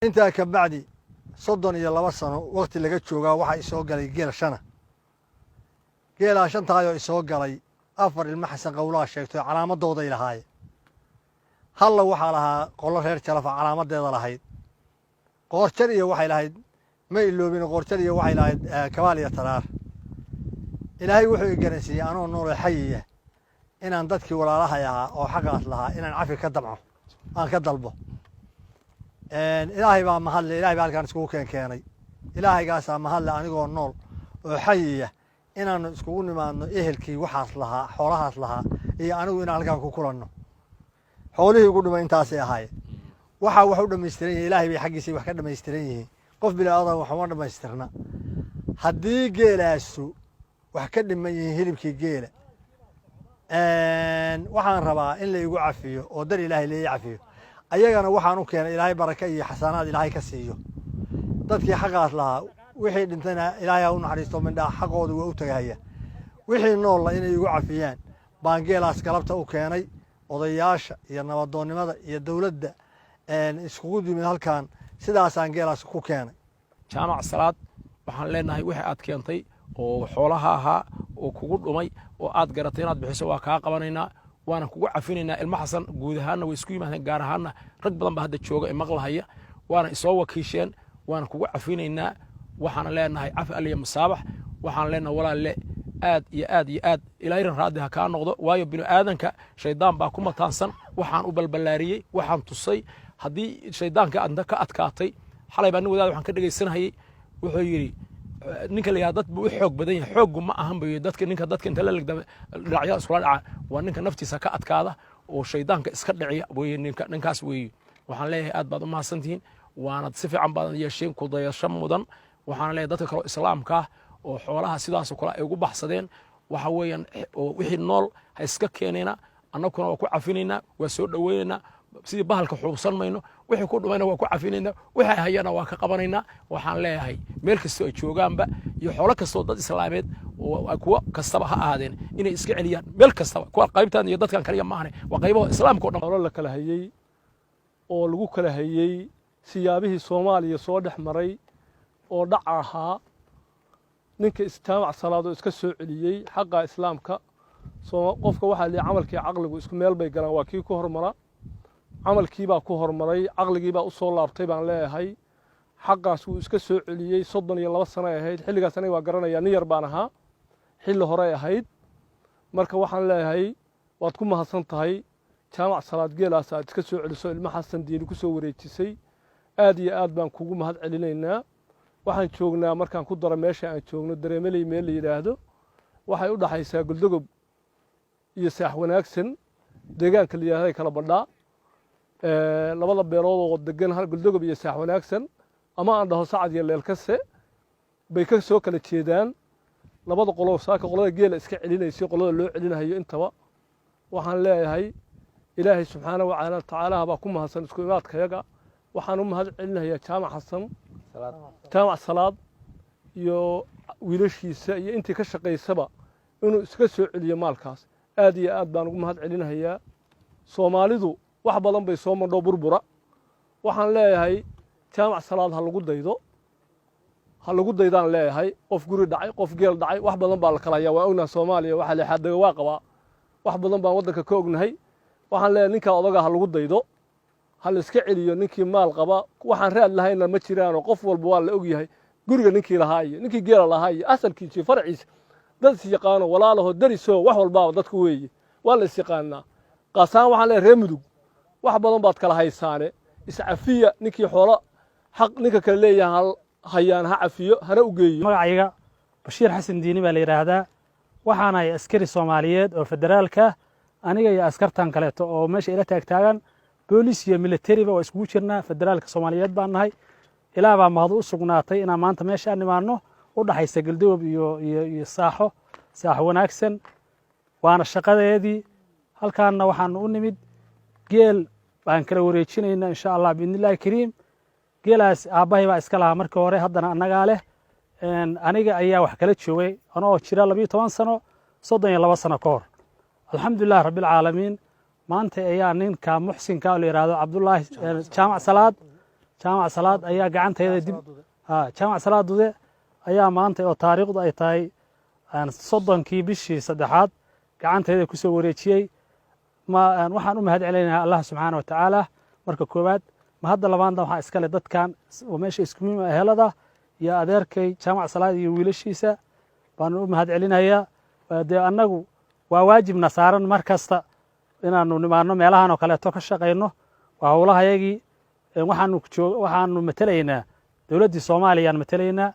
Intaa ka bacdi, 32 sano wakti laga joogaa, waxaa isoo galay geel shana. Geelaa shantaayoo isoo galay, afar Ilmo Xasan Qowlaha sheegtay, calaamadooday lahaayeen. Halla waxaa lahaa qolo reer Jalafa, calaamadeeda lahayd Qoorjar iyo waxay lahayd, ma iloobin, Qoorjar iyo waxay lahayd Kabaal iyo Taraar. Ilaahay wuxuu i garansiiyey anoo nooloo xayiya inaan dadkii walaalahay ahaa oo xaqaas lahaa inaan cafi ka damco, aan ka dalbo. Ilaahay baa mahadle. Ilahay baa halkaan iskugu keenay. Ilaahaygaasaa mahadle, anigoo nool oo xayiya inaanu iskugu nimaadno, ehelkii waxaas lahaa, xoolahaas lahaa iyo anigu inaan halkaan ku kulanno. Xoolihii ugu dhumay intaasay ahaayeen. Waxaa wax u dhamaystiran yihin Ilaahay bay xaggiisay wax ka dhamaystiran yihiin. Qof bilaadan waxuma dhamaystirna. Haddii geelaasu wax ka dhiman yihiin, hilibkii geela, waxaan rabaa in la igu cafiyo oo dar Ilaahay la ii cafiyo. Ayagana waxaan u keenay Ilaahay baraka iyo xasanaad Ilaahay ka siiyo dadkii xaqaas lahaa. Wixii dhintayna Ilaahay ha u naxariisto, mindhaa xaqooda waa u tagahaya. Wixii noolla inay igu cafiyaan baan geelaas galabta u keenay. Odayaasha iyo nabadoonnimada iyo dowladda iskugu yimid halkan, sidaasaan geelaas ku keenay. Jaamac Salaad, waxaan leenahay wixii aad keentay oo xoolaha ahaa oo kugu dhumay oo aad garatay inaad bixiso, waa kaa qabanaynaa, waana kugu cafinaynaa. Ilmo Xasan guud ahaanna way isku yimaadeen, gaar ahaanna rag badan baa hadda jooga ee maqlahaya, waana isoo wakiisheen, waana kugu cafinaynaa. Waxaana leenahay cafi aliya masaabax. Waxaan leenahay, walaalle, aad iyo aad iyo aad Ilaahayran raaddi ha kaa noqdo, waayo binu aadanka shaydaan baa ku mataansan. Waxaan u balballaariyey, waxaan tusay haddii shaydaanka aad ka adkaatay. Xalay baa nin wadaad waxaan ka dhegaysanayay, wuxuu yidhi ninka la yidhahdo dad buu u xoog badan yahay. Xooggu ma ahan buu yidhi dadka, ninka dadka inta la legdama dhinacyada iskula dhaca, waa ninka naftiisa ka adkaada oo shaydaanka iska dhiciya weye ninka. Ninkaas weeye. Waxaan leeyahay aad baad u mahadsantihiin, waanad si fiican baadan yeesheen, ku dayasho mudan. Waxaan leeyahay dadka kaleo Islaamka ah oo xoolaha sidaasoo kale ay ugu baxsadeen, waxa weeyaan oo wixii nool ha iska keenayna, annaguna waa ku cafinaynaa, waa soo dhoweynaynaa. Sidii bahalka xuubsan mayno. Wixii ku dhumayna waa ku cafinaynaa, wixii hayana waa ka qabanaynaa. Waxaan leeyahay meel kastoo ay joogaanba iyo xoolo kastoo dad Islaameed oo kuwa kastaba ha ahaadeen inay iska celiyaan meel kastaba, kuwa qaybtan iyo dadkan kaliya maahane, waa qaybaha Islaamka o dhan. Xoolo la kala hayey oo lagu kala hayey siyaabihii Soomaaliya soo dhex maray oo dhac ahaa, ninka Jaamac Salaad oo iska soo celiyey xaqa Islaamka. Qofka waxaa lihi camalkii caqligu isku meel bay galaan, waa kii ku hormara. Camalkiibaa ku hormaray, caqligiibaa u soo laabtay baan leeyahay. Xaqaas wuu iska soo celiyey. 32 sano ay ahayd xilligaas, aniga waa garanayaa, nin yar baan ahaa, xilli horey ahayd. Marka waxaan leeyahay waad ku mahadsan tahay, Jaamac Salaad, geelaas aad iska soo celiso, Ilmo Xasan Diini ku soo wareejisay. Aad iyo aad baan kugu mahad celinaynaa. Waxaan joognaa, markaan ku daro meesha aan joogno, Dareemeley meel la yidhaahdo. Waxay u dhaxaysaa Goldogob iyo Saax Wanaagsan, deegaanka la yidhahday kala badhaa. Labada beelood oo degan Goldogob iyo Saax Wanaagsan, ama aan dhaho Sacad iyo Leelkase, bay ka soo kala jeedaan labada qolo. Saaka qolada geela iska celinaysay, qolada loo celinahayo intaba, waxaan leeyahay Ilaahay subxaana wa tacaalaha baa ku mahadsan isku imaadkayaga. Waxaan u mahad celinayaa Jaamac Xasan, Jaamac Salaad iyo wiilashiisa iyo intii ka shaqaysaba inuu iska soo celiyo maalkaas. Aad iyo aad baan ugu mahad celinahayaa. Soomaalidu wax badan bay soo madho burbura. Waxaan leeyahay Jaamac Salaad ha lagu daydo, ha lagu daydaan leeyahay. Qof guri dhacay, qof geel dhacay, wax badan baa la kala hayaa, waa ognaha. Soomaaliya waxaa leexaadaga waa qabaa, wax badan baan waddanka ka ognahay. Waxaan leeyahay ninkaa odaga ha lagu daydo, ha la iska celiyo ninkii maal qaba. Waxaan raad lahayna ma jiraanoo qof walba waa la ogyahay guriga ninkii lahaa iyo ninkii geela lahaa iyo asalkiisa iyo farciisa. Dad is yaqaano, walaalaho, dariso, wax walbaaba dadku weeye, waa la is yaqaanaa. Qaasaan waxaan leeyahay reer Mudug, wax badan baad kala haysaane, iscafiya. Ninkii xoolo xaq ninka kale leeyahay hayaan ha cafiyo, hana u geeyo. Magacayga Bashiir Xasan Diini baa la yidhaahdaa. Waxaanahay askari Soomaaliyeed oo federaalka. Aniga iyo askartan kaleeto oo meesha ila taagtaagan, boolis iyo militariba waa iskugu jirnaa, federaalka Soomaaliyeed baan nahay. Ilaah baa mahad u sugnaatay inaan maanta meeshaan nimaadno u dhaxaysa Galdogob iyo Saaxo Wanaagsan, waana shaqadeedii. Halkaanna waxaanu u nimid geel baan kala wareejinaynaa, insha Allah, biidni Illahi kariim. Geelaas aabbahay baa iska lahaa markii hore, haddana annagaa leh. Aniga ayaa wax kala joogay anoo jira 12 sano, 32 sano ka hor. Alxamdulilah rabbilcaalamiin, maanta ayaa ninka muxsinka oo la yidhaahdo Cabdullaahi Jaamac Salaad, Jaamac Salaad ayaa gacantayda dib, Jaamac Salaad Dude ayaa maanta oo taariikhdu ay tahay 30-kii bishii saddexaad gacantayda ku soo wareejiyey. Waxaan u mahad celinayaa Allah subxaana wa tacaala marka koowaad. Ma hadda labaadna waxaa iskale dadkan oo meesha isku muhiim ehelada iyo adeerkay Jaamac Salaad iyo wiilashiisa baanu u mahad celinayaa. Dee annagu waa waajibna saaran mar kasta inaanu nimaano meelahan oo kaleeto ka shaqayno. Waa howlahayagii. Waxaanu matelaynaa dowladdii Soomaaliyaan matelaynaa.